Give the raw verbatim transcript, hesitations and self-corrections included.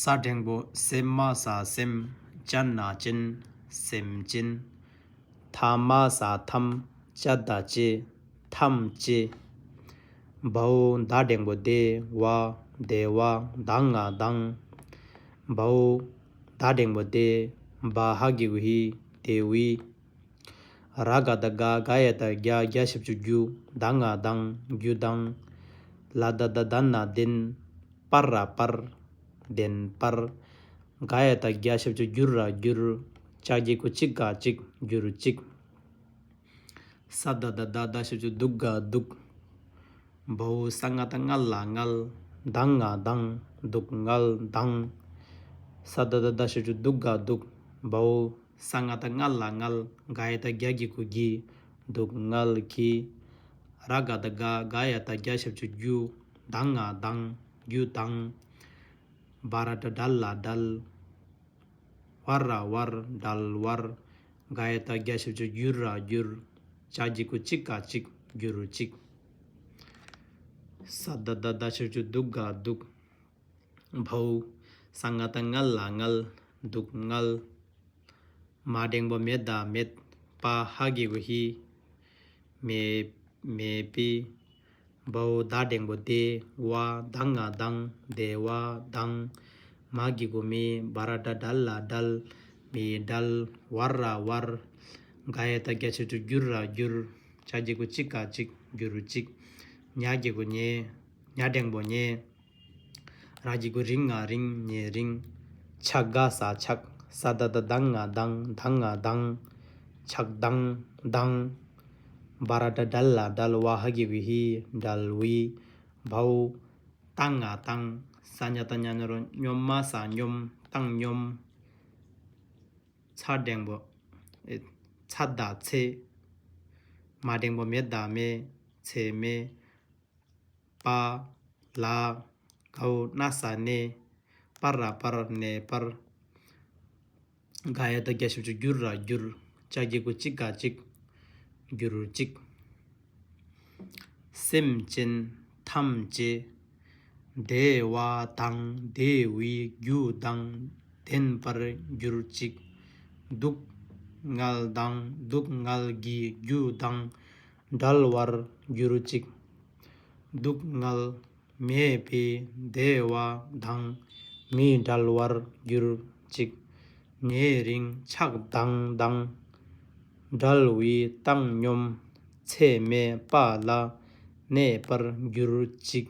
ས་འགྲེང་བུ་སེ་མ་ས་སེམས། ཅ་ན་ཅན། སེམས་ཅན། ཐ་མ་ས་ཐམས། ཅ་ད་ཅེ། ཐམས་ཅད། བའོ་ད་འགྲེང་བུ་དེ་བ། དེ་བ། ད་ང་དང་། བའོ་ད་འགྲེང་བུ་དེ། བ་ཧ་གི་གུ་ཧི། དེ་བི། ར་ག་བཏགས་རྒ། ག་ཡ་བཏགས་རྒྱ། རྒྱ་ཞབས་ཀྱུ་རྒྱུ། ད་ང་དང་། རྒྱུ་དང་། ལ་ད་བཏགས་ལྡ་ན་ལྡན། པ་ར་པར། ལྡན་པར། ག་ཡ་བཏགས་གྱ་ཞབས་ཀྱུ་གྱུ་ར་གྱུར། ཅ་གི་གུ་ཅི་ག་ཅིག་གྱུར་ཅིག་ས་ད་བཏགས་སྡ། སྡ་ཞབས་ཀྱུ་སྡུ་ག་སྡུག་བའོ་ས་ང་བཏགས་སྔ་ལ་སྔལ། ད་ང་དང་། སྡུག་བསྔལ་དང་། ས་ད་བཏགས་སྡ་ཞབས་ཀྱུ་སྡུ་ག་སྡུག་བའོ་ས་ང་བཏགས་སྔ་ལ་སྔལ། ག་ཡ་བཏགས་གྱ་གི་གུ་གྱི། སྡུག་བསྔལ་གྱི། ར་ག་བཏགས་རྒ། ག་ཡ་བཏགས་རྒྱ་ཞབས་ཀྱུ་རྒྱུ། ད་ང་དང་། རྒྱུ་དང་། བ་ར་བཏགས་བྲ་ལ་བྲལ། བ་ར་བར། བྲལ་བར། ག་ཡ་བཏགས་གྱ་ཞབས་ཀྱུ་གྱུ་ར་གྱུར། ཅ་གི་གུ་ཅི་ག་ཅིག་གྱུར་ཅིག་ས་ད་བཏགས་སྡ་ཞབས་ཀྱུ་སྡུ་ག་སྡུག་བའོ་ས་ང་བཏགས་སྔ་ལ་སྔལ། སྡུག་བསྔལ། མ་འགྲེང་བུ་མེ་ད་མེད། པ་ཧ་གི་གུ་ཧི། མེ། མེད་པའི། བའོ་ད་འགྲེང་བུ་དེ་བ། ད་ང་དང་། དེ་བ་དང་། མ་གི་གུ་མེ། བ་ར་བཏགས་བྲ་ལ་བྲལ། མེ་བྲལ། བ་ར་བར། ག་ཡ་བཏགས་གྱ་ཞབས་ཀྱུ་གྱུ་ར་གྱུར། ཅ་གི་གུ་ཅི་ག་ཅིག་གྱུར་ཅིག་ཉ་གི་གུ་ཉེ། ཉ་འགྲེང་བུ་ཉེ། ར་གི་གུ་རི་ང་རིང་། ཉེ་རིང་། ཆ་ག་ས་ཆགས། ས་ད་བཏགས་སྡ་ང་དང་། ད་ང་དང་། ཆགས་དང་། དང་། བ་ར་བཏགས་བྲ་ལ་བྲལ། བ་ཧ་གི་གུ་ཧི། བྲལ་བའི། བའོ་ད་ང་དང་། ས་ཉ་བཏགས་སྙ་ན་རོ་སྙོ་མ་ས་སྙོམས། བཏང་སྙོམས། ཚ་འགྲེང་བུ་ཨེ། ཚ་ད་ཚེ། མ་འགྲེང་བུ་མེ་ད་མེད། ཚེ་མེད། པ། ལ། གའོ་ན་ས་གནས། པ་ར་པར། གནས་པར། ག་ཡ་བཏགས་གྱ་ཞབས་ཀྱུ་གྱུ་ར་གྱུར། ཅ་གི་གུ་ཅི་ག་ཅིག་གྱུར་ཅིག་སེམས་ཅན་ཐམས་ཅད་བདེ་བ་དང་བདེ་བའི་རྒྱུ་དང་ལྡན་པར་གྱུར་ཅིག་སྡུག་བསྔལ་དང་སྡུག་བསྔལ་གྱི་རྒྱུ་དང་བྲལ་བར་གྱུར་ཅིག་སྡུག་བསྔལ་མེད་པའི་བདེ་བ་དང་མི་འབྲལ་བར་གྱུར་ཅིག་ཉེ་རིང་ཆགས་སྡང་དང་བྲལ་བའི་བཏང་སྙོམས་ཚད་མེད་པ་ལ་གནས་པར་གྱུར་ཅིག